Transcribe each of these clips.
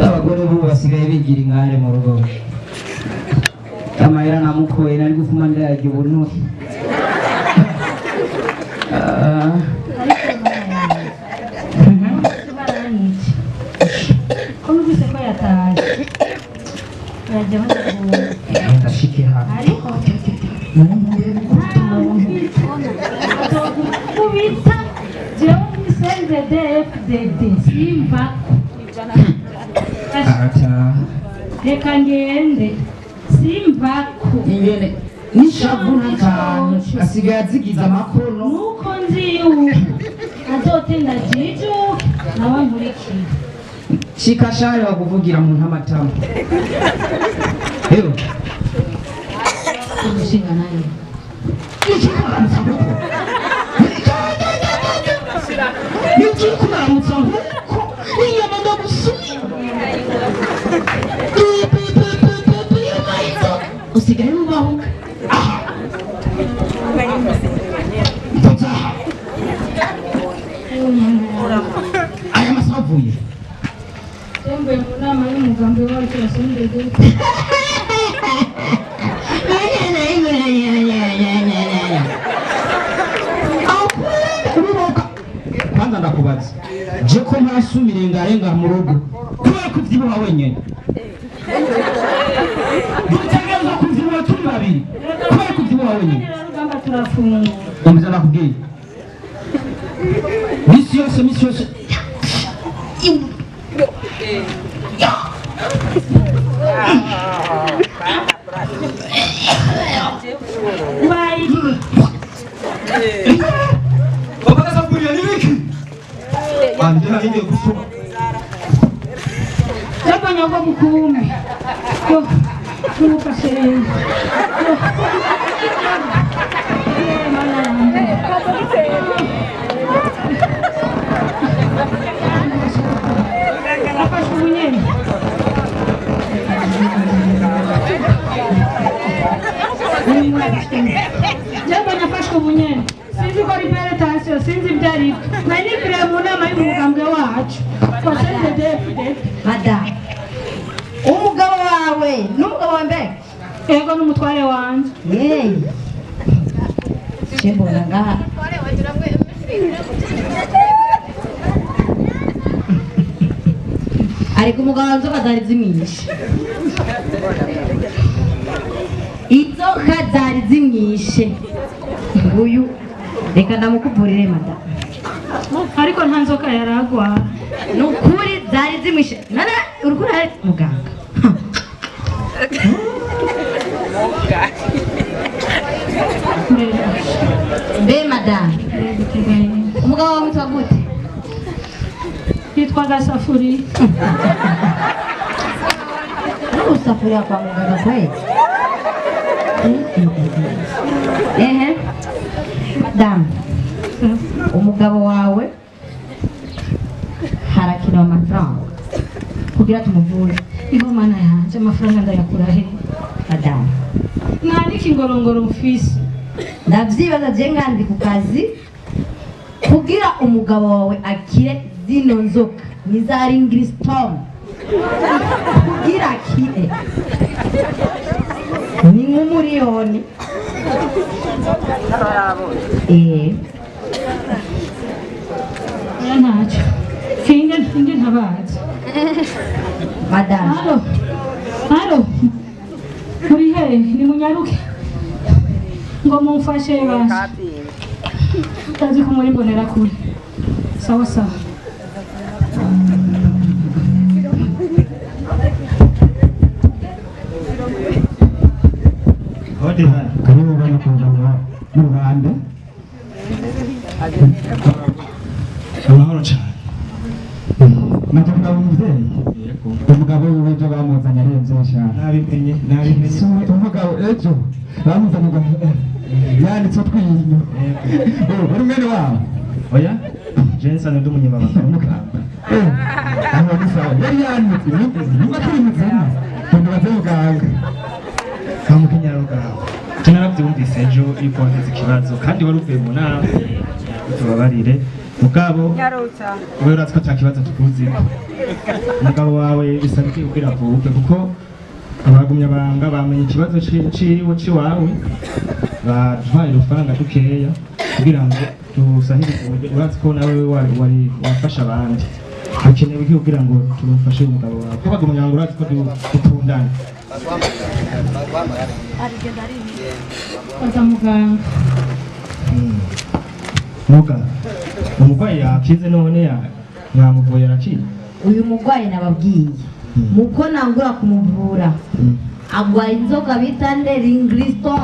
Abagore bubu basigaye bigira inkare mu rugo. Amahera namukoye nari gufuma ndayarya ubunure. Ah, Baranyica ko numvise ko yataje, yajya banaguwe. Ndashike hano. Ariko azogukubita. Jewe ni CNDD-FDD, simvako. Arataha. Reka ngende, simvako. Ingene n'ishavu n'akantu asigaye azigiza amakono. Nuko nzi yuko azotenda jijuke nawe nkurikire. Shika shari wakuvugira mu ntamatama. Ewe. Umushinga nayo. Nigiye kubaramutsa nkuko inyama ndagusumira. Usigaye ubahuka. Aha. Mpoza. Aya masaha avuye. Yambaye mu nama y'umugambi wacu wa CNDD. Uruboka. Kwanza ndakubaza. Je ko ntasumira ingarenga mu rugo. Kubera ko uvyibuha wenyene. Dutegerezwa kuvyibuha turi babiri. Kubera ko uvyibuha wenyene. Rugamba turafungura. Umvise nakubwiye. Misi yose, misi yose. Bayi. Baba Safuria ni wiki. Anje ngiye gusoma. Jaba nyogo mukume. Yo, tumufashe. Yo. Eh, mana yangu. Nafashe ubunyene. Jaba nafashwe ubunyene. Sinzi ko ari peretansiyo, sinzi ibyo ari byo. Nari nibwiriye mu nama y'umugambwe wacu. Wa CNDD-FDD. Madamu, umugabo wawe n'umugabo wa mbere? Ego, n'umutware wanjye. Yeee, mbona ngaha ariko umugabo wawe inzoka zari zimwishe, inzoka zari zimwishe. Nguyu, reka ndamukuvurire, madamu. Ariko nta nzoka yaragwara. Ni ukuri zari zimwishe. None uriko urare muganga? Mbe madamu, umugabo wawe witwa gute? Yitwa Gasafuriya. Usafuriya kwa muganga kweli? Ehe, madamu, umugabo wawe harakenewe amafaranga kugira tumuvure. Iho mana yanjye, amafaranga ndayakura he? Madamu, Nandika ingorongoro mfise. Ndavyibaza je ngandi ku kazi kugira umugabo wawe akire zino nzoka ni Ringiristom, kugira akire ni nk'umuriyoni. Oya, ntacyo, kinge ntinge ntabazi. Madamu. Halo, halo, muri hehe? Nimunyaruke ngo mumfashe basha, ndazi ko muri mbonera kure. Sawa sawa. Hodi hano. Karibu bana kunganya n'uruhande. Amahoro cyane. Naje kuraba umuvyeyi. Yego. Umugabo wiwe ejo bamuzanye aremvye cyane. Nabimenye, nabimenye. So umugabo ejo bamuzanye ngo yanditse utwinyo. Eh, uri mwene wabo? Oya, je nsanzwe ndi umunyamabanga w'umugamba. Eh, aho ni sawa. Yari yanditse nyuma turi muzima. Ngo baze muganga. Kamukenyarugamba. Je naravyumvise ejo yuko wagize ikibazo kandi wari uvuye mu nama. Tubabarire. Mugabo wewe urazi ko ata kibazo tukuzi. Umugabo wawe bisaba iki kugira avuke, kuko abagumya banga bamenye ikibazo ciwe ciwawe, baduhaye udufaranga dukeya kugira ngo dusahirize uburyo. Urazi ko nawe wari wafasha abandi, hakenewe iki kugira ngo tumufashe umugabo wawe, kuko bagumya banga urazi ko dukundana. Baza muganga. Muga umurwayi yakize none mwamuvuye arakira? Uyu murwayi nababwiye muko nangura kumuvura, agwaye inzoka bita nderingriston.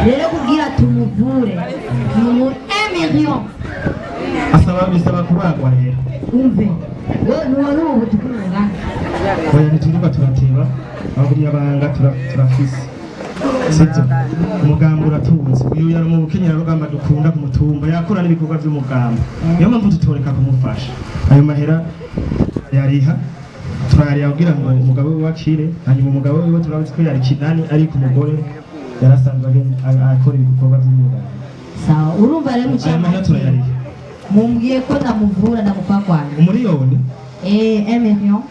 Rero kugira tumuvure ni mu 1 million. Asaba bisaba kubagwa rero. Umve we, ntiwari ubu tukurungana. Oya, ntiturirwa turateba, abagumya banga turafise, sibyo? Umugambi uratunze. Uyu yari mu bukenyerarugamba dukunda ku mutumba, yakora n'ibikorwa by'umugamba, niyo mpamvu tutoreka kumufasha. Ayo mahera yariha turayariha kugira ngo umugabo we akire. Hanyuma umugabo wiwe turabizi ko yari kinani, ariko umugore yarasanzwe akora ibikorwa by'umugamba. Sawa, urumva rero mu Ayo mahera turayariha. Mumbwiye ko ndamuvura ndamukwakwana. Umuriyoni. 1 million.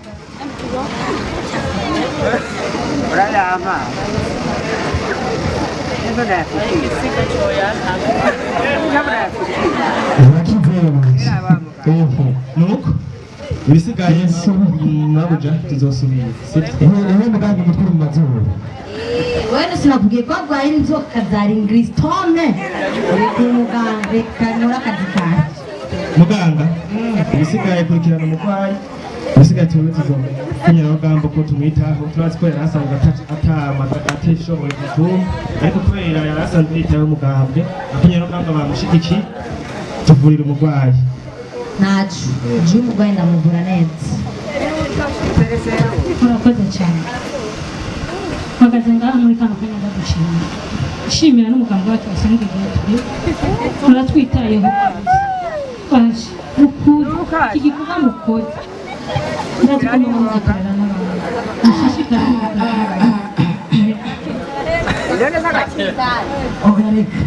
Urakizewe. Nuko ibisigaye nabuja tuzosubira, sibyo? Ehe, muganga, umutwe uri mu mazuru. Wene sinakubwiye ko arwaye inzoka za ringrisitone? Reka umuganga, reka nkore akazi kanjye. Muganga, ibisigaye kurikirana umurwayi, ibisigaye tube tuzomenya kunyarugamba ko tumwitaho. Turazi ko yari asanzwe atishoboye kutumva, ariko kubera yari asanzwe yitaho umugambwe, abakenyarugamba bamushigikiye, tuvurira umurwayi. Ntacu je, umurwayi ndamuvura neza. Murakoze cyane. Mpagaze ngaha muri kano kanya ndagushimira, nshimira n'umuganga wacu wasanzwe igihe turi muratwitayeho baje mukuri iki gikorwa mukoze. Ndazi ko muba mugikorera n'abantu mushishikara n'abantu. Oya, reka.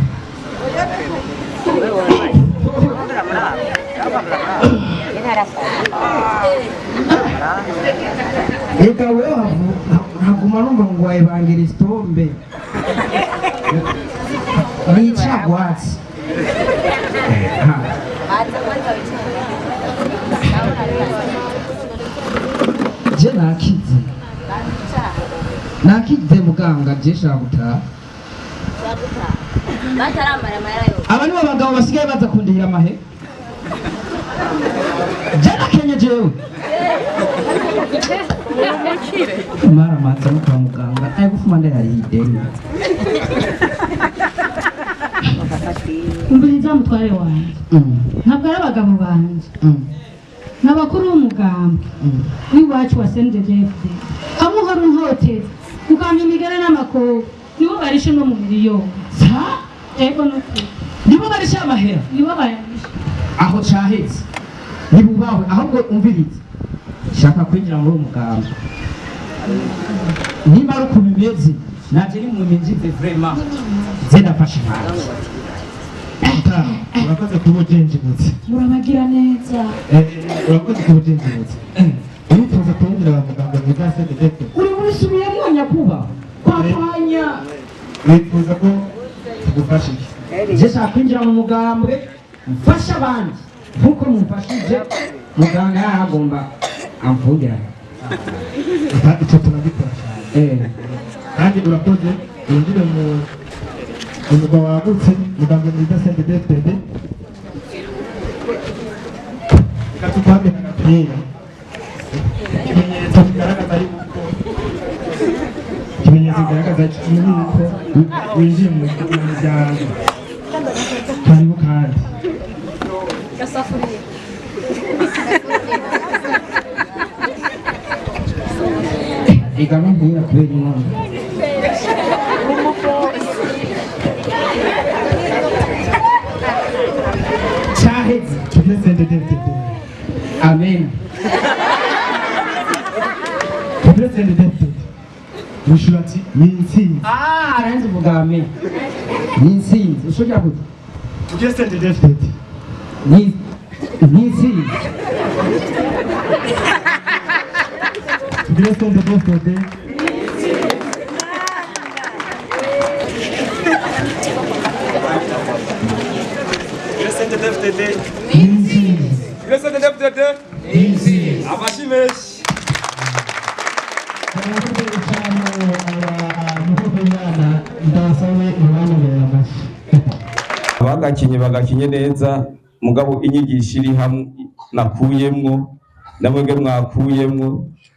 Reka wewe, haguma numva ngo wa evangelistombe ni icagwatsi. Je nakize, nakize muganga, je shaka gutaha. Aba nibo bagabo basigaye baza kundihira amahe. Je nakenye jewe mara no kwa muganga ayo gufuma ndayarihideni. Umviriza mutware wanjye, ntabwo ari abagabo banjye, ni abakuru b'umugambwe w'iwacu wa CNDD-FDD. Hamwe uhora untoteza ukampa imigara n'amakobo, nibo barishe no mu miliyoni. Sa? Ego, nukuri. Nibo barishe amahera? Nibo bayarishe. Aho cahetse ntibubahwe. Ahubwo umvirize, shaka kwinjira muri uwo mugambi. Nimba ari ukuntu bimeze, naje ni muminjize vraiment, ze ndafashe impande. Urakoze kuba ujenjebutse. Murabagira neza. Urakoze kuba ujenjebutse. Urifuza kwinjira wa muganga mwiza CNDD? Uri ubisubiyemwo nyakuba kwakwanya. Wifuza ko tugufasha iki? Je shaka kwinjira mu mugambwe, mfashe abandi nkuko mumfashije. Muganga yaragomba amfungira. Icyo turagikora cyane. Kandi urakoze, winjire mu umugwa wagutse, muganga mwiza CNDD-FDD. Reka tukwambike agapira, ikimenyetso kigaragaza yuko ikimenyetso kigaragaza yuko winjiye mu muryango. Karibu kandi. Igama mpira kubera inkono. Caheze. Tugire CNDD-FDD. Amen. Tugire CNDD-FDD. Wishura ati ni intsinzi. Ah, aranze uvuga amen, ni intsinzi. Ushobora gute? Tugire CNDD-FDD. N'intsinzi. Tugire CNDD-FDD. CNDD-FDD. CNDD-FDD. Amashyi menshi. Murakoze cyane umukozi w'Imana, ndabasabe mubanire amashyi. Abagakinye bagakinye neza, mugabo inyigisho iri hamwe nakuyemwo, namwebwe mwakuyemwo,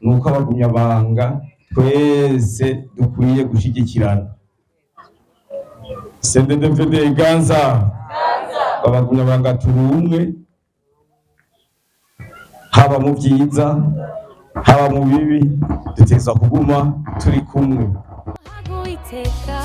nuko abagumyabanga twese dukwiye gushyigikirana. CNDD-FDD ganza! Abagumyabanga turi umwe, haba mu byiza, haba mu bibi, dutegerezwa kuguma turi kumwe. Iteka.